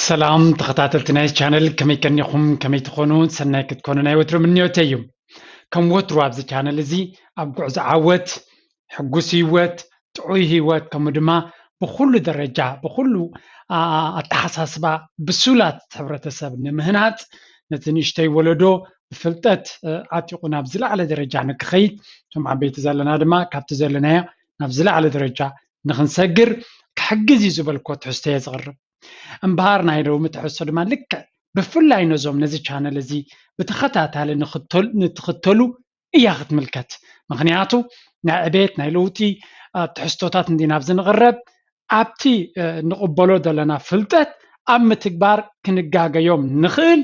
ሰላም ተኸታተልቲ ናይ ቻነል፣ ከመይ ከኒኹም? ከመይ ትኾኑ? ሰናይ ክትኮኑ ናይ ወትሩ ምንዮተይ እዩ። ከም ወትሩ ኣብዚ ቻነል እዚ ኣብ ጉዕዞ ዓወት፣ ሕጉስ ህይወት፣ ጥዑይ ህይወት፣ ከምኡ ድማ ብኹሉ ደረጃ፣ ብኹሉ፣ አ-፣ ኣተሓሳስባ ብሱላት ሕብረተሰብ ንምህናጽ፣ ነቲ ንእሽተይ ወለዶ ብፍልጠት፣ እ፣ ዓጢቑ ናብ ዝለዓለ ደረጃ ንክኸይድ፣ እቶም ዓበይቲ ዘለና ድማ ካብቲ ዘለናዮ ናብ ዝለዓለ ደረጃ ንኽንሰግር ክሕግዝ እዩ ዝበልክዎ ትሕዝቶ እየ ዘቕርብ። እምበኣር ናይ ሎሚ ትሕዝቶ ድማ ልክዕ ብፍላይ ነዞም ነዚ ቻነል እዚ ብተኸታታሊ ንኽተል-፣ ንትኽተሉ እያ ክትምልከት። ምኽንያቱ ናይ ዕቤት፣ ናይ ለውጢ፣ አ፣ ትሕዝቶታት እንዲና ኣብዚ ንቕረብ፣ ኣብቲ፣ እ፣ ንቕበሎ ዘለና ፍልጠት ኣብ ምትግባር ክንጋገዮም ንኽእል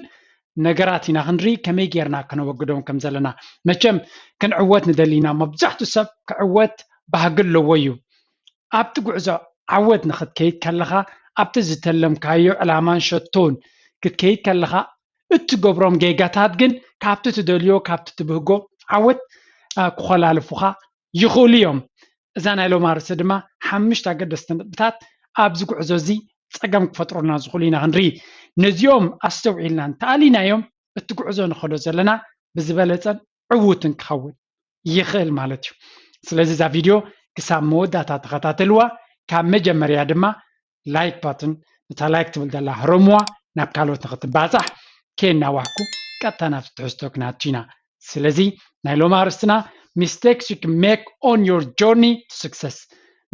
ነገራት ኢና ክንርኢ፣ ከመይ ጌርና ከነወግዶም ከም ዘለና። መቸም ክንዕወት ንደሊ ኢና። መብዛሕትኡ ሰብ ክዕወት ባህጊ ኣለዎ እዩ። ኣብቲ ጉዕዞ ዓወት ንኽትከይድ ከለኻ፣ ኣብቲ ዝተለምካዮ ዕላማን ሸቶን ክትከይድ ከለኻ፣ እትገብሮም ጌጋታት ግን ካብቲ ትደልዮ፣ ካብቲ ትብህጎ ዓወት፣ አ፣ ክኾላልፉኻ ይኽእሉ እዮም። እዛ ናይ ሎሚ ኣርእስቲ ድማ ሓሙሽተ ኣገደስቲ ነጥብታት ኣብዚ ጉዕዞ እዚ ጸገም ክፈጥሩልና ዝኽእሉ ኢና ክንርኢ። ነዚኦም ኣስተውዒልና እንተኣሊናዮም፣ እቲ ጉዕዞ ንኸዶ ዘለና ብዝበለጸን ዕዉትን ክኸውን ይኽእል ማለት እዩ። ስለዚ እዛ ቪድዮ ክሳብ መወዳእታ ተኸታተልዋ። ካብ መጀመርያ ድማ ላይክ ባትን፣ እታ ላይክ ትብል ዘላ ህረምዋ፣ ናብ ካልኦት ንኽትባጻሕ። ከየናዋሕኩ ቀጥታ ናብቲ ትሕዝቶ ክነኣቱ ኢና። ስለዚ ናይ ሎሚ ኣርእስትና፣ mistakes you can make on your journey to success፣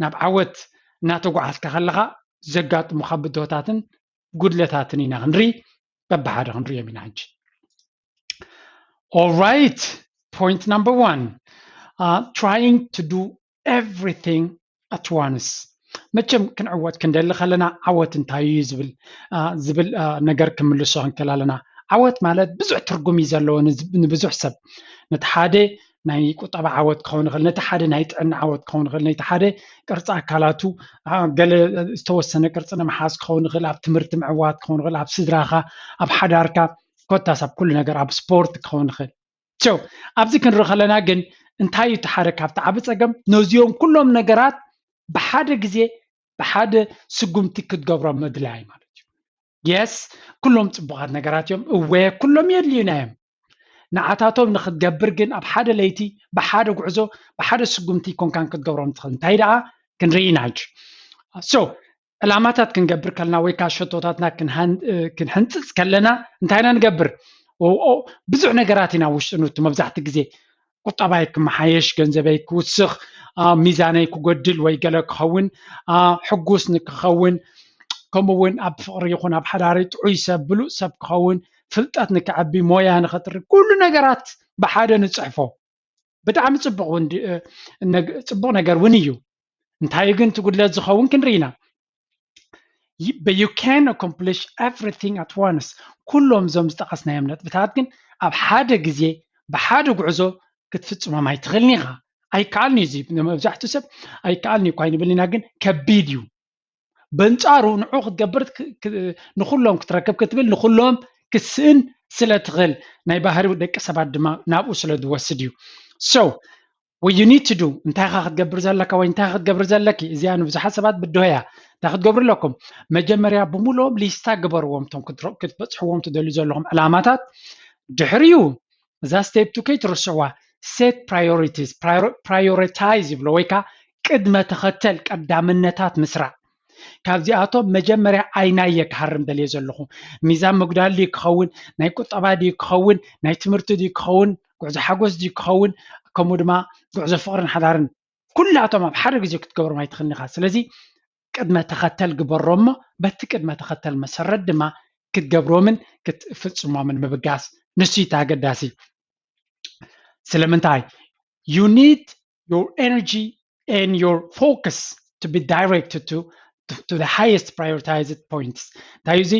ናብ ዓወት እናተጓዓዝካ ከለኻ ዘጋጥሙኻ ብድሆታትን ጉድለታትን ኢና ክንርኢ፣ በብሓደ ክንርእዮም ኢና ሕጂ። All right, point number one, uh, trying to do everything at once. መቸም ክንዕወት ክንደሊ ከለና ዓወት እንታይ እዩ ዝብል፣ አ፣ ዝብል፣ አ፣ ነገር ክምልሶ ክንክእል ኣለና። ዓወት ማለት ብዙሕ ትርጉም እዩ ዘለዎ ንዝ-፣ ንብዙሕ ሰብ። ነቲ ሓደ ናይ ቁጠባ ዓወት ክኸውን ይኽእል፣ ነቲ ሓደ ናይ ጥዕና ዓወት ክኸውን ይኽእል፣ ነቲ ሓደ ቅርፂ ኣካላቱ፣ አ፣ ገለ ዝተወሰነ ቅርፂ ንምሓዝ ክኸውን ይኽእል፣ ኣብ ትምህርቲ ምዕዋት ክኸውን ይኽእል፣ ኣብ ስድራኻ፣ ኣብ ሓዳርካ፣ ኮታስ ኣብ ኩሉ ነገር፣ ኣብ ስፖርት ክኸውን ይኽእል። So ኣብዚ ክንርኢ ከለና ግን እንታይ እዩ እቲ ሓደ ካብቲ ዓቢ ጸገም? ነዚኦም ኩሎም ነገራት ብሓደ ግዜ ብሓደ ስጉምቲ ክትገብሮም ምድላይ ማለት እዩ። የስ፣ ኩሎም ጽቡቓት ነገራት እዮም። እወ፣ ኩሎም የድልዩና እዮም። ንዓታቶም ንኽትገብር ግን ኣብ ሓደ ለይቲ ብሓደ ጉዕዞ ብሓደ ስጉምቲ ኮንካን ክትገብሮም ትኽእል። እንታይ ደኣ ክንርኢ ኢና ሕጂ። So ዕላማታት ክንገብር ከለና ወይ ከዓ ሸቶታትና ክንሃን-፣ እ፣ ክንሕንጽጽ ከለና እንታይ ኢና ንገብር? ኦ፣ ኦ፣ ብዙሕ ነገራት ኢና ውሽጢ ንእቱ። መብዛሕትኡ ግዜ ቁጠባይ ክመሓየሽ፣ ገንዘበይ ክውስኽ፣ አ፣ ሚዛነይ ክጎድል ወይ ገለ ክኸውን፣ አ፣ ሕጉስ ንክኸውን፣ ከምኡ እውን ኣብ ፍቕሪ ይኹን ኣብ ሓዳረይ ጥዑይ ሰብ፣ ብሉጽ ሰብ ክኸውን፣ ፍልጠት ንክዓቢ፣ ሞያ ንኸጥሪ፣ ኩሉ ነገራት ብሓደ ንጽሕፎ። ብጣዕሚ ጽቡቕ እውን ድ-፣ እ፣ ነግ-፣ ጽቡቕ ነገር እውን እዩ። እንታይ እዩ ግን እቲ ጉድለት ዝኸውን ክንርኢ ኢና። Y-, but you can accomplish everything at once። ኩሎም እዞም ዝጠቐስናዮም ነጥብታት ግን ኣብ ሓደ ግዜ ብሓደ ጉዕዞ ክትፍጽሞም ኣይትኽእልን ኢኻ። ኣይከኣልን እዩ። እዚ ንመብዛሕትኡ ሰብ ኣይከኣልን እዩ እኳ ኣይንብል ኢና፣ ግን ከቢድ እዩ። በንጻሩ ንዑ ክትገብር ክ-፣ ክ-፣ ንኹሎም ክትረክብ ክትብል ንኹሎም ክትስእን ስለ ትኽእል፣ ናይ ባህሪ ደቂ ሰባት ድማ ናብኡ ስለ ዝወስድ እዩ። So what you need to do፣ እንታይ ኢኻ ክትገብር ዘለካ ወይ እንታይ ክትገብር ዘለኪ? እዚኣ ንብዙሓት ሰባት ብድሆ እያ። እንታይ ክትገብሩ ኣለኩም? መጀመርያ ብምልኦም ሊስታ ግበርዎም፣ እቶም ክትረ-፣ ክትበጽሕዎም ትደልዩ ዘለኹም ዕላማታት። ድሕሪኡ እዛ ስቴፕ ቱ ከይትርስዕዋ፣ set priorities፣ ፕራዮ-፣ prioritize ይብሎ ወይ ከዓ ቅድመ ተኸተል፣ ቀዳምነታት ምስራዕ። ካብዚኣቶም መጀመርያ ኣይናየ ክሃርም ደልየ ዘለኹ? ሚዛን ምጉዳል ድዩ ክኸውን? ናይ ቁጠባ ድዩ ክኸውን? ናይ ትምህርቲ ድዩ ክኸውን? ጉዕዞ ሓጎስ ድዩ ክኸውን? ከምኡ ድማ ጉዕዞ ፍቕርን ሓዳርን፣ ኩላቶም ኣብ ሓደ ግዜ ክትገብሮም ኣይትኽእልን ኢኻ። ስለዚ ቅድመ ተኸተል ግበሮም እሞ በቲ ቅድመ ተኸተል መሰረት ድማ ክትገብሮምን ክትፍጽሞምን ምብጋስ፣ ንሱ እዩ እቲ ኣገዳሲ። ስለምንታይ? You need your energy and your focus to be directed to, to, to the highest prioritized points። እንታይ እዩ እዚ?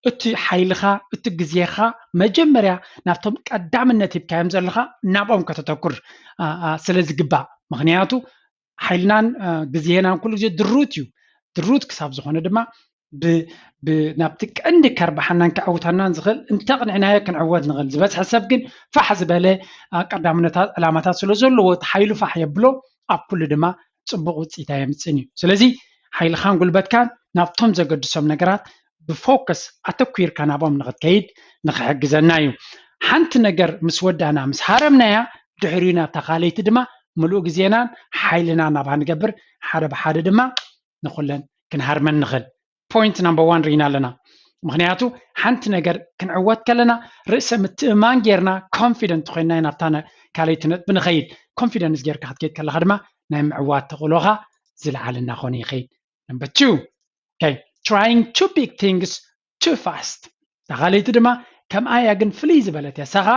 እቲ ሓይልኻ፣ እቲ ግዜኻ መጀመርያ ናብቶም ቀዳምነት ሂብካዮም ዘለኻ ናብኦም ከተተኩር፣ አ፣ አ፣ ስለ ዝግባእ። ምኽንያቱ ሓይልናን፣ አ፣ ግዜናን ኩሉ ግዜ ድሩት እዩ። ድሩት ክሳብ ዝኾነ ድማ ብ-፣ ብ-፣ ናብቲ ቀንዲ ከርብሓናን ከዕውተናን ዝኽእል እንተቕኒዕናዮ ክንዕወት ንኽእል። ዝበዝሐ ሰብ ግን ፋሕ ዝበለ፣ አ፣ ቀዳምነታት ዕላማታት ስለ ዘለዎ እቲ ሓይሉ ፋሕ የብሎ፣ ኣብ ኩሉ ድማ ጽቡቕ ውጽኢት ኣየምጽእን እዩ። ስለዚ ሓይልኻን ጉልበትካን ናብቶም ዘገድሶም ነገራት ብፎከስ ኣተኲርካ ናብኦም ንኽትከይድ ንኽሕግዘና እዩ። ሓንቲ ነገር ምስ ወዳና ምስ ሃረምናያ ድሕሪኡ ናብታ ካልኣይቲ ድማ ምሉእ ግዜናን ሓይልና ናብኣ ንገብር። ሓደ ብሓደ ድማ ንኹለን ክንሃርመን ንኽእል። Point number one ርኢና ኣለና። ምኽንያቱ ሓንቲ ነገር ክንዕወት ከለና ርእሰ ምትእማን ጌርና confident ኮይና ናብታ ካልኣይቲ ነጥቢ ንኸይድ። Confidence ጌርካ ክትከይድ ከለኻ ድማ ናይ ምዕዋት ተኽእሎኻ ዝለዓለ እናኾነ ይኸይድ። Number two, okay, trying too big things too fast። እታ ካልኣይቲ ድማ ከምኣያ ግን ፍልይ ዝበለት እያ። ሳኻ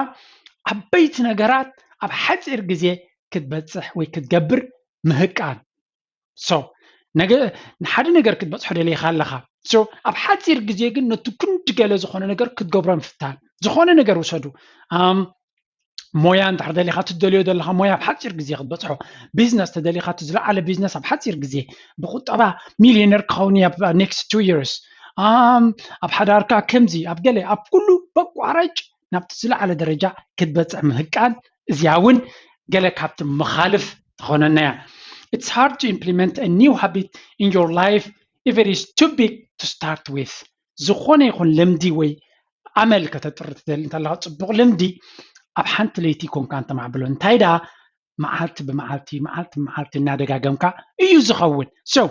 ዓበይቲ ነገራት ኣብ ሓፂር ግዜ ክትበፅሕ ወይ ክትገብር ምህቃን። So ሓደ ነገር ክትበፅሖ ደሊኻ ኣለኻ። So ኣብ ሓፂር ግዜ ግን ነቲ ክንዲ ገለ ዝኾነ ነገር ክትገብሮ ምፍታን። ዝኾነ ነገር ውሰዱ። ሞያ እንድሕር ደሊኻ፣ ትደልዮ ዘለኻ ሞያ ኣብ ሓፂር ግዜ ክትበፅሖ፣ ቢዝነስ ተደሊኻ፣ እቲ ዝለዓለ ቢዝነስ ኣብ ሓፂር ግዜ ብቁጠባ ሚሊዮነር ክኸውን ኣብ next two years፣ ኣብ ሓዳርካ ከምዚ፣ ኣብ ገለ፣ ኣብ ኩሉ በቋራጭ ናብቲ ዝለዓለ ደረጃ ክትበፅሕ ምህቃን። እዚኣ እውን ገለ ካብቲ መኻልፍ ትኾነና እያ። It's hard to implement a new habit in your life if it is too big to start with። ዝኾነ ይኹን ልምዲ ወይ ኣመል ከተጥሪ ትደሊ እንተለኻ፣ ፅቡቕ ልምዲ ኣብ ሓንቲ ለይቲ ኮንካ እንተማዕብሎ። እንታይ ደኣ፣ መዓልቲ ብመዓልቲ፣ መዓልቲ ብመዓልቲ እናደጋገምካ እዩ ዝኸውን። So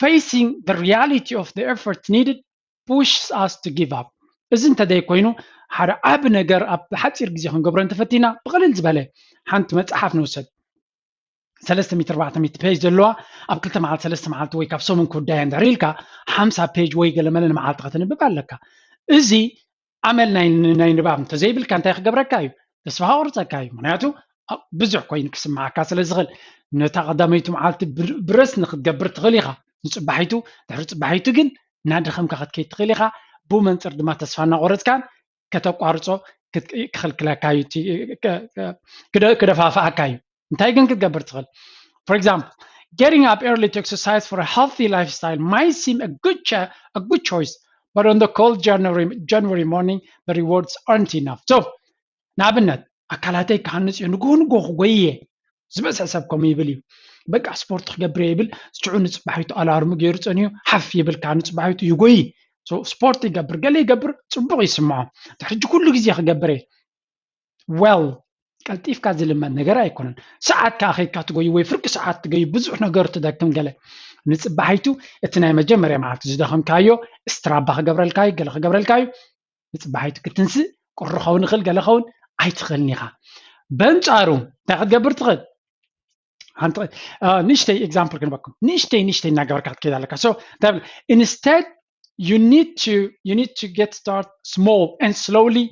facing the reality of the effort needed pushes us to give up። እዚ እንተዘይኮይኑ ሓደ ዓቢ ነገር ኣብ ሓፂር ግዜ ክንገብሮ እንተፈቲና፣ ብቐልል ዝበለ ሓንቲ መፅሓፍ ንውሰድ። ሰለስተ ሚእቲ ኣርባዕተ ሚእቲ ፔጅ ዘለዋ ኣብ ክልተ መዓልቲ ሰለስተ መዓልቲ ወይ ካብ ሰሙን ክውዳያ እንድሕር ኢልካ ሓምሳ ፔጅ ወይ ገለመለ ንመዓልቲ ከተንብብ ኣለካ። እዚ ኣመል ናይ ናይ ንባብ እንተዘይብልካ እንታይ ክገብረካ እዩ? ተስፋ ክቆርፀካ እዩ። ምክንያቱ ብዙሕ ኮይኑ ክስማዓካ ስለ ዝኽእል። ነታ ቀዳመይቲ መዓልቲ ብረስ ንክትገብር ትኽእል ኢኻ። ንፅባሒቱ ድሕሪ ፅባሒቱ ግን እናደኸምካ ክትከይድ ትኽእል ኢኻ። ብኡ መንፅር ድማ ተስፋ እናቆረፅካን ከተቋርፆ ክኽልክለካ እዩ፣ ክደፋፍኣካ እዩ። እንታይ ግን ክትገብር ትኽእል? For example, getting up early to exercise for a healthy lifestyle might seem a good, a good choice, but on the cold January, January morning, the rewards aren't enough. So ንኣብነት ኣካላተይ ክሃንፅ እዩ፣ ንግሆ ንግሆ ክጎይ እየ። ዝበዝሐ ሰብ ከምኡ ይብል እዩ። በቃ ስፖርት ክገብር እየ ይብል፣ ሽዑ ንፅባሒቱ ኣላርሙ ገይሩ ፀንዩ ሓፍ ይብል፣ ከዓ ንፅባሒቱ ይጎይ። ስፖርት ይገብር፣ ገለ ይገብር፣ ፅቡቕ ይስምዖ። ሕጂ ኩሉ ግዜ ክገብር እየ። Well፣ ቀልጢፍካ ዝልመድ ነገር ኣይኮነን። ሰዓት ከዓ ከይድካ ትጎይ ወይ ፍርቂ ሰዓት ትጎይ፣ ብዙሕ ነገር ትደክም። ገለ ንፅባሒቱ እቲ ናይ መጀመርያ መዓልቲ ዝደኸምካዮ ስትራባ ክገብረልካ እዩ፣ ገለ ክገብረልካ እዩ። ንፅባሒቱ ክትንስእ ቁሪ ኸውን ይኽእል፣ ገለ ኸውን ኣይትኽእልን ኢኻ። በንፃሩ እንታይ ክትገብር ትኽእል? ሓንቲ ንእሽተይ ኤግዛምፕል ክንበኩም። ንእሽተይ ንእሽተይ እናገበርካ ክትከይድ ኣለካ። So instead you need to you need to get start small and slowly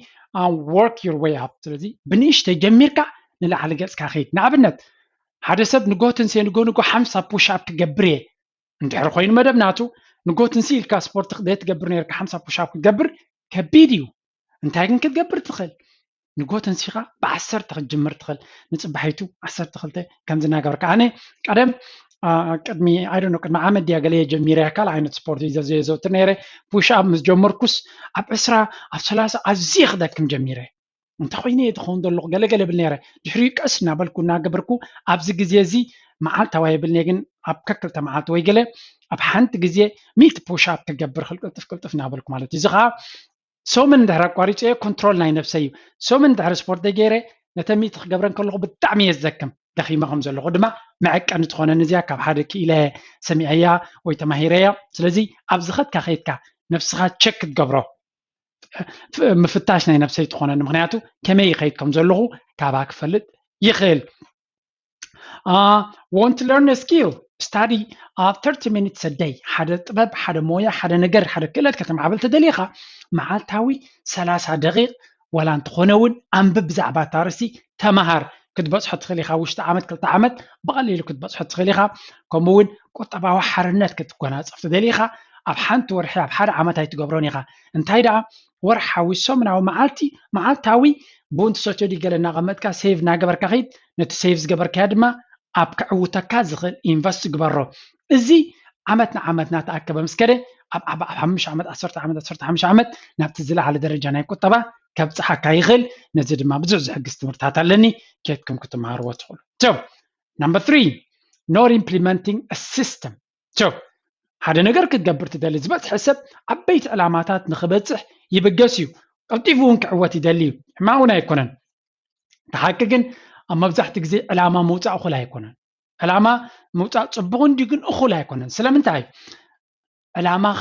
work your way up። ስለዚ ብንእሽተይ ጀሚርካ ንላዕሊ ገፅካ ከይድ። ንኣብነት ሓደ ሰብ ንጎ ትንሴ ንጎ ንጎ ሓምሳ ፑሽ ኣፕ ክገብር እየ እንድሕር ኮይኑ መደብ ናቱ፣ ንጎ ትንሲ ኢልካ ስፖርት ዘይትገብር ነርካ ሓምሳ ፑሽ ኣፕ ክትገብር ከቢድ እዩ። እንታይ ግን ክትገብር ትኽእል? ንጎ ትንሲኻ ብዓሰርተ ክትጅምር ትኽእል። ንፅባሒቱ ዓሰርተ ክልተ ከምዚ እናገበርካ። ኣነ ቀደም ቅድሚ ኣይደኖ ቅድሚ ዓመት ድያ ገለ ጀሚረ ካልእ ዓይነት ስፖርት ዘዘውትር ነይረ። ፑሽ ኣፕ ምስ ጀመርኩስ ኣብ ዕስራ ኣብ ሰላሳ ኣዝየ ክደክም ጀሚረ። እንተኾይነ እየ ዝኸውን ዘለኹ ገለገለ ብል ነይረ። ድሕሪኡ ቀስ እናበልኩ እናገበርኩ ኣብዚ ግዜ እዚ መዓልታዊ የብልኒ ግን ኣብ ከክልተ መዓልቲ ወይ ገለ ኣብ ሓንቲ ግዜ ሚእቲ ፑሽ ኣፕ ክገብር ክል ቅልጥፍ ቅልጥፍ እናበልኩ ማለት እዩ። እዚ ከዓ ሰሙን እንድሕር ኣቋሪፀ ኮንትሮል ናይ ነብሰ እዩ። ሰሙን እንድሕር ስፖርት ገይረ ነተ ሚእቲ ክገብረን ከለኹ ብጣዕሚ እየ ዝደክም። ደኺመ ከም ዘለኹ ድማ መዐቀኒ ትኾነኒ እዚኣ ካብ ሓደ ክኢለ ሰሚዐያ ወይ ተማሂረያ። ስለዚ ኣብ ዝኸድካ ከይድካ ነብስኻ ቸክ ክትገብሮ ምፍታሽ ናይ ነብሰይ ትኾነኒ። ምክንያቱ ከመይ ይኸይድ ከም ዘለኹ ካባ ክፈልጥ ይኽእል። Want to learn a skill, study thirty minutes a day። ሓደ ጥበብ፣ ሓደ ሞያ፣ ሓደ ነገር፣ ሓደ ክእለት ከተማዕብል ተደሊኻ መዓልታዊ ሰላሳ ደቂቕ ዋላ እንተኾነ እውን ኣንብብ ብዛዕባ እታ ርእሲ፣ ተምሃር። ክትበፅሖ ትኽእል ኢኻ። ውሽጢ ዓመት ክልተ ዓመት ብቐሊሉ ክትበፅሖ ትኽእል ኢኻ። ከምኡ እውን ቁጠባዊ ሓርነት ክትጎናፀፍ ትደሊ ኢኻ። ኣብ ሓንቲ ወርሒ ኣብ ሓደ ዓመት ኣይትገብሮን ኢኻ። እንታይ ደኣ ወርሓዊ ሰሙናዊ መዓልቲ መዓልታዊ ብኡ እንትሰትዮ ድዩ ገለ እናቐመጥካ ሴቭ እናገበርካ ኸይድ። ነቲ ሴቭ ዝገበርካዮ ድማ ኣብ ከዕውተካ ዝኽእል ኢንቨስት ግበሮ። እዚ ዓመት ንዓመት እናተኣከበ ምስ ከደ ኣብ ኣብ ኣብ ሓሙሽተ ዓመት ዓሰርተ ዓመት ዓሰርተ ሓሙሽተ ዓመት ናብቲ ዝለዓለ ደረጃ ናይ ቁጠባ ከብፅሓካ ይኽእል። ነዚ ድማ ብዙሕ ዝሕግዝ ትምህርታት ኣለኒ፣ ኬድኩም ክትመሃርዎ ትኽእሉ። So number three, not implementing a system። So ሓደ ነገር ክትገብር ትደሊ ዝበፅሐ ሰብ ዓበይቲ ዕላማታት ንክበፅሕ ይብገስ እዩ። ቀልጢፉ እውን ክዕወት ይደሊ እዩ። ሕማቅ እውን ኣይኮነን። እቲ ሓቂ ግን ኣብ መብዛሕትኡ ግዜ ዕላማ ምውፃእ እኹል ኣይኮነን። ዕላማ ምውፃእ ፅቡቅ እንዲ ግን እኹል ኣይኮነን። ስለምንታይ? ዕላማኻ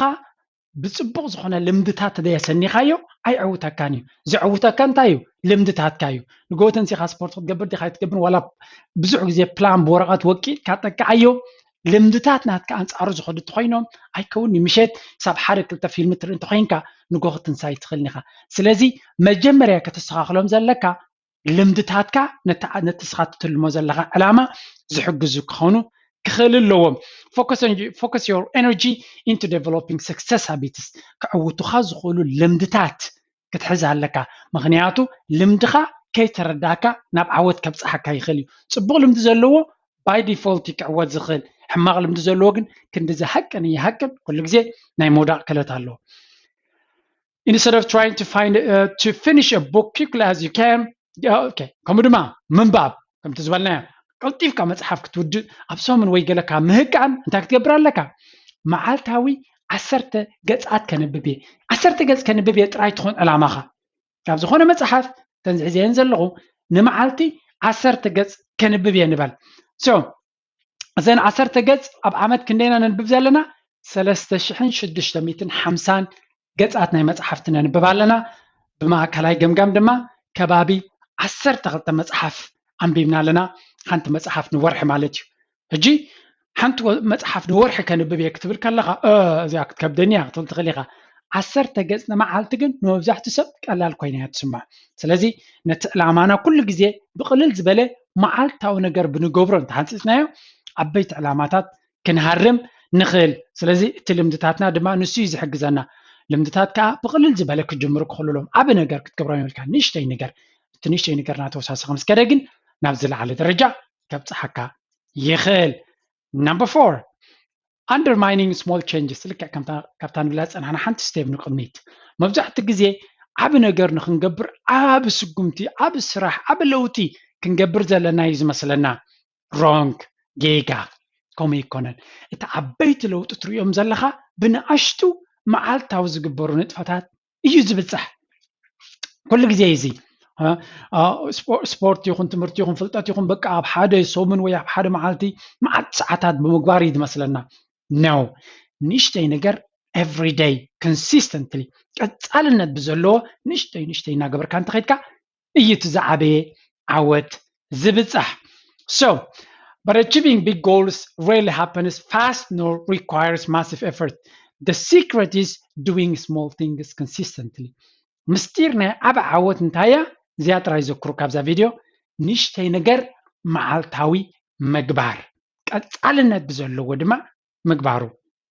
ብፅቡቅ ዝኾነ ልምድታት ተደየሰኒኻዮ ኣይዕውተካን እዩ። ዘዕውተካ እንታይ እዩ? ልምድታትካ እዩ። ንጎተንሲኻ ስፖርት ክትገብር ዲኻ ኣይትገብርን ዋላ ብዙሕ ግዜ ፕላን ብወረቐት ወቂጥካ ጠቅዓዮ። ልምድታት ናትካ ኣንፃሩ ዝኸዱ እንተኮይኖም ኣይከውን ምሸት ሳብ ሓደ ክልተ ፊልም ትርኢ እንተኮይንካ ንጎ ክትንሳይ ትኽእል ኢኻ። ስለዚ መጀመርያ ከተስተኻኽሎም ዘለካ ልምድታትካ ነቲ ስኻ ትትልሞ ዘለካ ዕላማ ዝሕግዙ ክኾኑ ክኽእል ኣለዎም። Focus your energy into developing success habits። ከዕውቱኻ ዝኽእሉ ልምድታት ክትሕዝ ኣለካ። ምክንያቱ ልምድኻ ከይተረዳእካ ናብ ዓወት ከብፅሓካ ይኽእል እዩ። ፅቡቅ ልምዲ ዘለዎ by default ክዕወት ዝኽእል፣ ሕማቅ ልምዲ ዘለዎ ግን ክንዲ ዝሃቅን ይሃቅን ኩሉ ግዜ ናይ ምውዳቅ ክእለት ኣለዎ። Instead of trying to find uh, to finish a book quickly as you can okay ከምኡ ድማ ምንባብ ከምቲ ዝበልናዮ ቀልጢፍካ መፅሓፍ ክትውድእ ኣብ ሰሙን ወይ ገለካ ምህቃን እንታይ ክትገብር ኣለካ? መዓልታዊ ዓሰርተ ገፃት ከንብብ እየ። ዓሰርተ ገፅ ከንብብ እየ ጥራይ ትኾን ዕላማኻ። ካብ ዝኾነ መፅሓፍ ተንዝሕዘየን ዘለኹ ንመዓልቲ ዓሰርተ ገፅ ከንብብ እየ ንበል። እዘን ዓሰርተ ገፅ ኣብ ዓመት ክንደይና ነንብብ ዘለና? ሰለስተ ሽሕን ሽዱሽተ ሚእትን ሓምሳን ገፃት ናይ መፅሓፍቲ ነንብብ ኣለና። ብማእከላይ ገምጋም ድማ ከባቢ ዓሰርተ ክልተ መፅሓፍ ኣንቢብና ኣለና። ሓንቲ መፅሓፍ ንወርሒ ማለት እዩ። ሕጂ ሓንቲ መፅሓፍ ንወርሒ ከንብብ እየ ክትብል ከለኻ እዚኣ ክትከብደኒ እያ ክትብል ትኽእል ኢኻ። ዓሰርተ ገፅ ንመዓልቲ ግን ንመብዛሕትኡ ሰብ ቀላል ኮይና እያ ትስምዖ። ስለዚ ነቲ ዕላማና ኩሉ ግዜ ብቕልል ዝበለ መዓልታዊ ነገር ብንገብሮ እንተሓንፂፅናዮ ዓበይቲ ዕላማታት ክንሃርም ንኽእል። ስለዚ እቲ ልምድታትና ድማ ንሱ እዩ ዝሕግዘና። ልምድታት ከዓ ብቕልል ዝበለ ክጅምሩ ክኽእሉ ኣለዎም። ዓቢ ነገር ክትገብሮም የብልካ። ንእሽተይ ነገር፣ እቲ ንእሽተይ ነገር እናተወሳሰኸ ምስ ከደ ግን ናብ ዝለዓለ ደረጃ ከብፅሓካ ይኽእል። Number four, undermining small changes። ልክዕ ከምታ ካብታ ንብላ ዝፀናሕና ሓንቲ ስቴፕ ንቅድሚት። መብዛሕትኡ ግዜ ዓቢ ነገር ንክንገብር ዓቢ ስጉምቲ፣ ዓቢ ስራሕ፣ ዓቢ ለውጢ ክንገብር ዘለና እዩ ዝመስለና። ሮንግ፣ ጌጋ። ከምኡ ኣይኮነን። እቲ ዓበይቲ ለውጢ ትርእዮም ዘለኻ ብንኣሽቱ መዓልታዊ ዝግበሩ ንጥፈታት እዩ ዝብፃሕ። ኩሉ ግዜ እዩ እዚ ስፖርት ይኹን ትምህርቲ ይኹን ፍልጠት ይኹን በቃ ኣብ ሓደ ሰሙን ወይ ኣብ ሓደ መዓልቲ መዓት ሰዓታት ብምግባር እዩ ዝመስለና። No, ንእሽተይ ነገር every day consistently ቀፃልነት ብዘለዎ ንእሽተይ ንእሽተይ እናገበርካ እንተኸድካ እዩ እቲ ዝዓበየ ዓወት ዝብፃሕ። So but achieving big goals rarely happens fast nor requires massive effort. The secret is doing small things consistently. ምስጢር ናይ ዓቢ ዓወት እንታይ እያ? እዚኣ ጥራይ ዘክሩ ካብዛ ቪድዮ። ንእሽተይ ነገር መዓልታዊ ምግባር፣ ቀጻልነት ብዘለዎ ድማ ምግባሩ።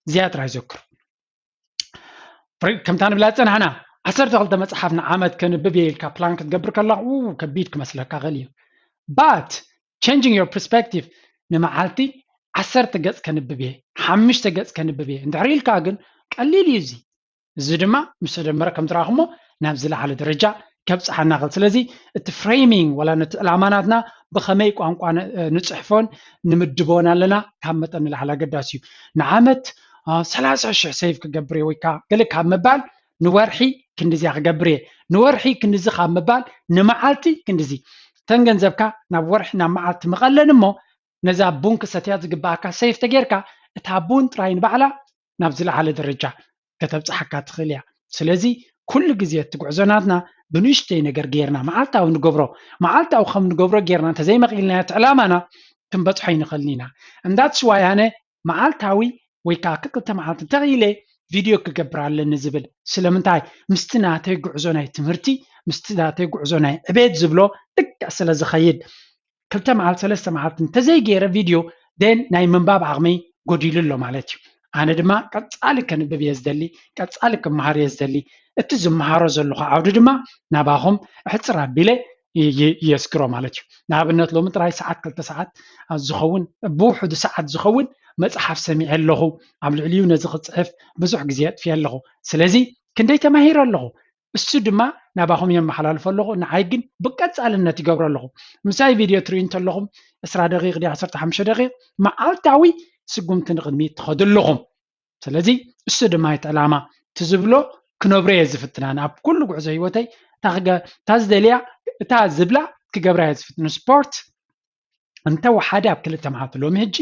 እዚኣ ጥራይ ዘክሩ። ከምታ ንብላ ዝጸናሕና ዓሰርተ ክልተ መጽሓፍ ንዓመት ከንብብ እየ ኢልካ ፕላን ክትገብር ከለኻ ከቢድ ክመስለካ ይኽእል እዩ። But changing your perspective፣ ንመዓልቲ ዓሰርተ ገጽ ከንብብ እየ፣ ሓሙሽተ ገጽ ከንብብ እየ እንድሕር ኢልካ ግን ቀሊል እዩ እዚ። እዚ ድማ ምስ ተደመረ ከም ትረኣኹሞ ናብ ዝለዓለ ደረጃ ከብጽሓና ይኽእል። ስለዚ እቲ ፍሬሚንግ ዋላ ነቲ ዕላማ ናትና ብኸመይ ቋንቋ ንጽሕፎን ንምድቦን ኣለና ካብ መጠን ንላዕሊ ኣገዳሲ እዩ። ንዓመት ሰላሳ ሽሕ ሴቭ ክገብር እየ ወይ ከዓ ገለ ካብ ምባል ንወርሒ ክንድዚኣ ክገብር እየ፣ ንወርሒ ክንድዚ ካብ ምባል ንመዓልቲ ክንድዚ። እተን ገንዘብካ ናብ ወርሒ ናብ መዓልቲ ምቐለን እሞ ነዛ ቡን ክሰትያ ዝግባኣካ ሴቭ ተጌርካ እታ ቡን ጥራይ ንባዕላ ናብ ዝለዓለ ደረጃ ከተብፅሓካ ትኽእል እያ። ስለዚ ኩሉ ግዜ እቲ ጉዕዞ ናትና ብንእሽተይ ነገር ጌርና መዓልታዊ ንገብሮ፣ መዓልታዊ ከም ንገብሮ ጌርና እንተዘይመቒልናዮ እቲ ዕላማና ክንበፅሖ ኣይንኽእልን ኢና። And that's why ኣነ መዓልታዊ ወይ ከዓ ክልተ መዓልቲ እንተኽኢለ ቪድዮ ክገብር ኣለኒ ዝብል። ስለምንታይ? ምስቲ ናተይ ጉዕዞ ናይ ትምህርቲ፣ ምስቲ ናተይ ጉዕዞ ናይ ዕቤት ዝብሎ ልክዕ ስለ ዝኸይድ ክልተ መዓልቲ ሰለስተ መዓልቲ እንተዘይገይረ ቪድዮ then ናይ ምንባብ ዓቕመይ ጎዲሉ ኣሎ ማለት እዩ። ኣነ ድማ ቀጻሊ ከንብብ እየ ዝደሊ፣ ቀጻሊ ክመሃር እየ ዝደሊ። እቲ ዝመሃሮ ዘለኹ ዓውዲ ድማ ናባኹም ሕጽር ኣቢለ የስግሮ ማለት እዩ። ንኣብነት ሎሚ ጥራይ ሰዓት ክልተ ሰዓት ዝኸውን ብውሑዱ ሰዓት ዝኸውን መጽሓፍ ሰሚዐ ኣለኹ። ኣብ ልዕሊኡ ነዚ ክጽሕፍ ብዙሕ ግዜ ኣጥፊየ ኣለኹ። ስለዚ ክንደይ ተማሂረ ኣለኹ? እሱ ድማ ናባኹም የመሓላልፎ ኣለኹ፣ ንዓይ ግን ብቀጻልነት ይገብሮ ኣለኹ። ምሳይ ቪድዮ ትርእዩ እንተለኹም ዕስራ ደቂቕ ድዩ ዓሰርተ ሓሙሽተ ደቂቕ መዓልታዊ ስጉምቲ ንቕድሚት ትኸዱ ኣለኹም። ስለዚ እሱ ድማ እቲ ዕላማ፣ እቲ ዝብሎ ክነብሮ እየ ዝፍትና። ኣብ ኩሉ ጉዕዞ ህይወተይ እታ ዝደልያ፣ እታ ዝብላ ክገብራ እየ ዝፍትን። ስፖርት እንተ ወሓደ ኣብ ክልተ መዓልቲ፣ ሎሚ ሕጂ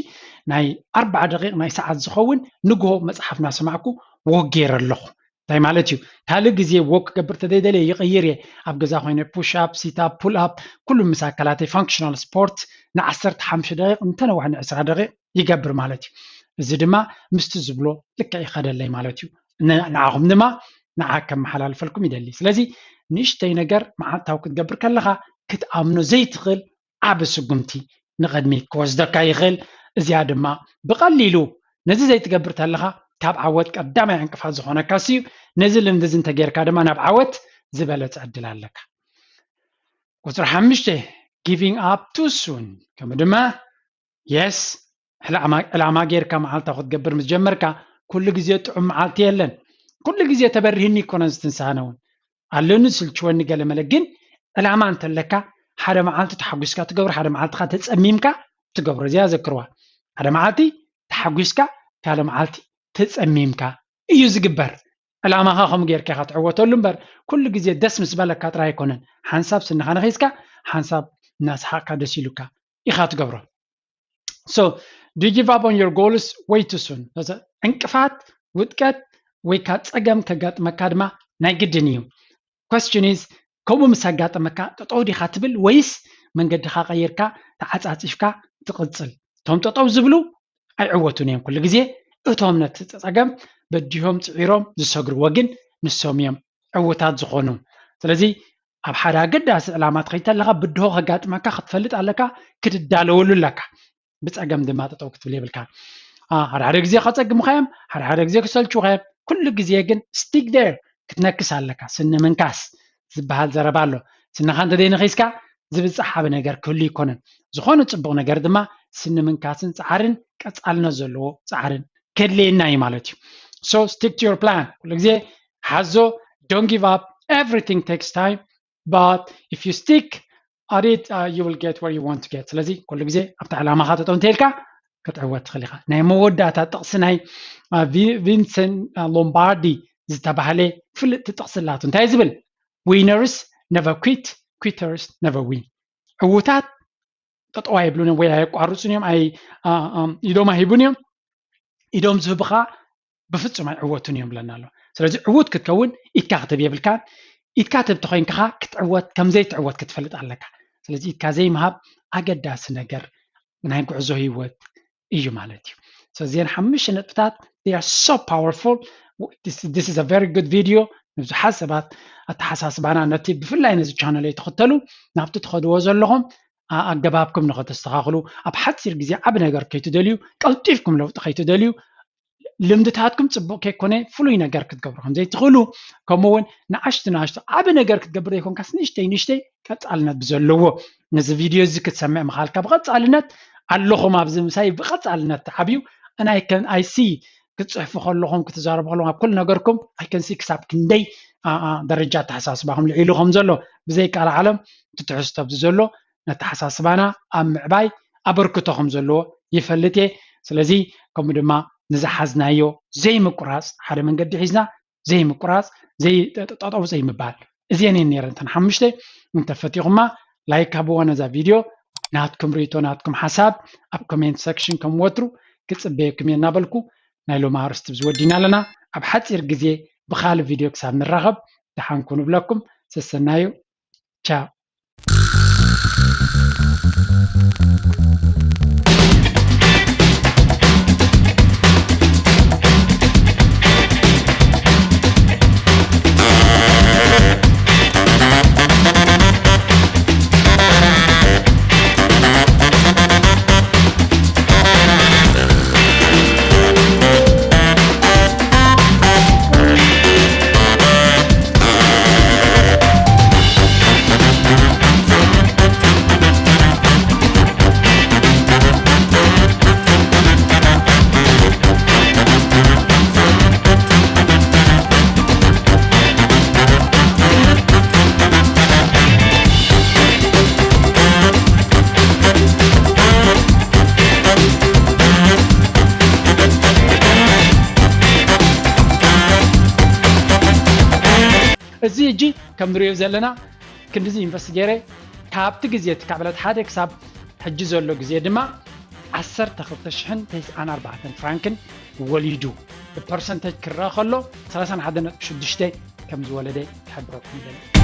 ናይ ኣርባዓ ደቂቕ ናይ ሰዓት ዝኸውን ንግሆ መፅሓፍ እናሰማዕኩ ወክ ገይረ ኣለኹ። እንታይ ማለት እዩ? ካልእ ግዜ ወክ ክገብር ተደይደለ ይቕይር እየ። ኣብ ገዛ ኮይነ ፑሽ ኣፕ፣ ሲት ኣፕ፣ ፑል ኣፕ፣ ኩሉ ምስ ኣካላተይ ፋንክሽናል ስፖርት ንዓሰርተ ሓሙሽተ ደቂቕ እንተነውሐ ንዕስራ ደቂቕ ይገብር ማለት እዩ። እዚ ድማ ምስቲ ዝብሎ ልክዕ ይኸደለይ ማለት እዩ። ንዓኹም ድማ ንዓ ከመሓላልፈልኩም ይደሊ። ስለዚ ንእሽተይ ነገር መዓልታዊ ክትገብር ከለኻ ክትኣምኖ ዘይትኽእል ዓቢ ስጉምቲ ንቕድሚት ክወስደካ ይኽእል። እዚኣ ድማ ብቐሊሉ ነዚ ዘይትገብር ተለኻ ካብ ዓወት ቀዳማይ ዕንቅፋት ዝኾነካ እሱ እዩ። ነዚ ልምዲ እዚ እንተጌርካ ድማ ናብ ዓወት ዝበለጸ ዕድል ኣለካ። ቁፅሪ ሓሙሽተ፣ giving up too soon። ከምኡ ድማ የስ፣ ዕላማ ጌርካ መዓልታዊ ክትገብር ምስ ጀመርካ ኩሉ ግዜ ጥዑም መዓልቲ የለን። ኩሉ ግዜ ተበሪህኒ ይኮነን ዝትንሳነ እውን ኣለኒ ስልችወኒ ገለመለ። ግን ዕላማ እንተለካ ሓደ መዓልቲ ተሓጒስካ ትገብሮ፣ ሓደ መዓልትኻ ተፀሚምካ ትገብሮ። እዚኣ ዘክርዋ፣ ሓደ መዓልቲ ተሓጒስካ ካልእ መዓልቲ ተፀሚምካ እዩ ዝግበር። ዕላማኻ ከምኡ ጌርካ ኢኻ ትዕወተሉ እምበር ኩሉ ግዜ ደስ ምስ በለካ ጥራይ ኣይኮነን። ሓንሳብ ስንኻ ነኺስካ ሓንሳብ እናሰሓቕካ ደስ ኢሉካ ኢኻ ትገብሮ። So do you give up on your goals way too soon? ዕንቅፋት፣ ውድቀት ወይ ከዓ ፀገም ከጋጥመካ ድማ ናይ ግድን እዩ። Question is፣ ከምኡ ምስ ኣጋጠመካ ጠጠው ዲኻ ትብል ወይስ መንገድኻ ቀይርካ ተዓፃፂፍካ ትቕፅል? እቶም ጠጠው ዝብሉ ኣይዕወቱን እዮም ኩሉ ግዜ። እቶም ነቲ ፀገም በዲሆም ፅዒሮም ዝሰግርዎ ግን ንሶም እዮም ዕውታት ዝኾኑ። ስለዚ ኣብ ሓደ ኣገዳሲ ዕላማ ትኸይድ ኣለኻ፣ ብድሆ ከጋጥመካ ክትፈልጥ ኣለካ፣ ክትዳለወሉ ኣለካ። ብፀገም ድማ ጠጠው ክትብል የብልካ። ሓደ ሓደ ግዜ ከፀግሙኻ እዮም፣ ሓደ ሓደ ግዜ ክሰልቹኻ እዮም። ኩሉ ግዜ ግን stick there ክትነክስ ኣለካ። ስኒ ምንካስ ዝበሃል ዘረባ ኣሎ። ስንኻ እንተዘይነኺስካ ዝብፃሕ ዓቢ ነገር ክህሉ ይኮነን። ዝኾነ ፅቡቕ ነገር ድማ ስኒ ምንካስን ፃዕርን ቀፃልነት ዘለዎ ፃዕርን ከድልየና እዩ ማለት እዩ። So stick to your plan። ኩሉ ግዜ ሓዞ፣ don't give up፣ everything takes time, but if you stick at it, uh, you will get where you want to get። ስለዚ ኩሉ ግዜ ኣብቲ ዕላማኻ ተጠው እንተኢልካ ክትዕወት ትኽእል ኢኻ። ናይ መወዳእታ ጥቕሲ ናይ ቪንሰንት ሎምባርዲ ዝተባህለ ፍልጥቲ ጥቕሲ ኣላቱ። እንታይ ዝብል? Winners never quit, quitters never win። ዕውታት ጠጠው ኣይብሉን እዮም ወይ ኣየቋርፁን እዮም፣ ኢዶም ኣይህቡን እዮም። ኢዶም ዝህቡኻ ብፍፁም ኣይዕወቱን እዮም ብለና ኣሎ። ስለዚ ዕዉት ክትከውን ኢድካ ክትህብ የብልካን። ኢድካ ትህብ ተኮይንካ ክትዕወት፣ ከምዘይትዕወት ክትፈልጥ ኣለካ። ስለዚ ኢድካ ዘይምሃብ ኣገዳሲ ነገር ናይ ጉዕዞ ህይወት እዩ ማለት እዩ። So እዚአን ሓሙሽተ ነጥብታት they are so powerful. This is a very good video ንብዙሓት ሰባት ኣተሓሳስባና ነቲ ብፍላይ ነዚ ቻነል ኣይትኽተሉ ናብቲ ትኸድዎ ዘለኹም ኣገባብኩም ንኸተስተኻኽሉ፣ ኣብ ሓፂር ግዜ ዓቢ ነገር ከይትደልዩ፣ ቀልጢፍኩም ለውጢ ከይትደልዩ፣ ልምድታትኩም ፅቡቕ ከይኮነ ፍሉይ ነገር ክትገብሩ ከምዘይትኽእሉ፣ ከምኡ እውን ንኣሽቱ ንኣሽቱ ዓቢ ነገር ክትገብር ዘይኮንካስ ንእሽተይ ንእሽተይ ቀፃልነት ብዘለዎ፣ ነዚ ቪድዮ እዚ ክትሰምዕ ምኻልካ ብቐፃልነት ኣለኹም ኣብዚ ምሳይ ብቐፃልነት ተዓብዩ። And I can, I see ክትፅሕፉ ከለኹም ክትዛረቡ ከለኹም ኣብ ኩሉ ነገርኩም I can see ክሳብ ክንደይ ደረጃ ኣተሓሳስባኹም ልዒሉ ከም ዘሎ ብዘይ ቃል ዓለም እቲ ትሕዝቶ ኣብዚ ዘሎ ነተሓሳስባና ኣብ ምዕባይ ኣበርክቶ ከም ዘለዎ ይፈልጥ እየ። ስለዚ ከምኡ ድማ ንዝሓዝናዮ ዘይምቁራፅ፣ ሓደ መንገዲ ሒዝና ዘይምቁራፅ፣ ጠጠው ዘይምባል፣ እዚአን እየን ነይረን እተን ሓሙሽተ። እንተፈቲኹማ ላይክ ሃብዋ ነዛ ቪድዮ። ናትኩም ርእይቶ ናትኩም ሓሳብ ኣብ ኮሜንት ሰክሽን ከም ወትሩ ክፅበየኩም እየ እናበልኩ ናይ ሎሚ ኣርስቲ ብዝወዲና ኣለና። ኣብ ሓፂር ግዜ ብካልእ ቪድዮ ክሳብ ንራኸብ ደሓን ኩኑ እብለኩም። ሰሰናዩ። ቻው። እዚ ሕጂ ከም ንሪኦ ዘለና ክንድዚ ኢንቨስት ገይረ ካብቲ ግዜ እቲ ካብ ዕለት ሓደ ክሳብ ሕጂ ዘሎ ግዜ ድማ ዓሰርተ ክልተ ሽሕን ተስዓን ኣርባዕተን ፍራንክን ወሊዱ። ብፐርሰንተጅ ክረኣ ከሎ ሰላሳን ሓደ ነጥቢ ሽዱሽተ ከም ዝወለደ ክሕብረኩም ይደሊ።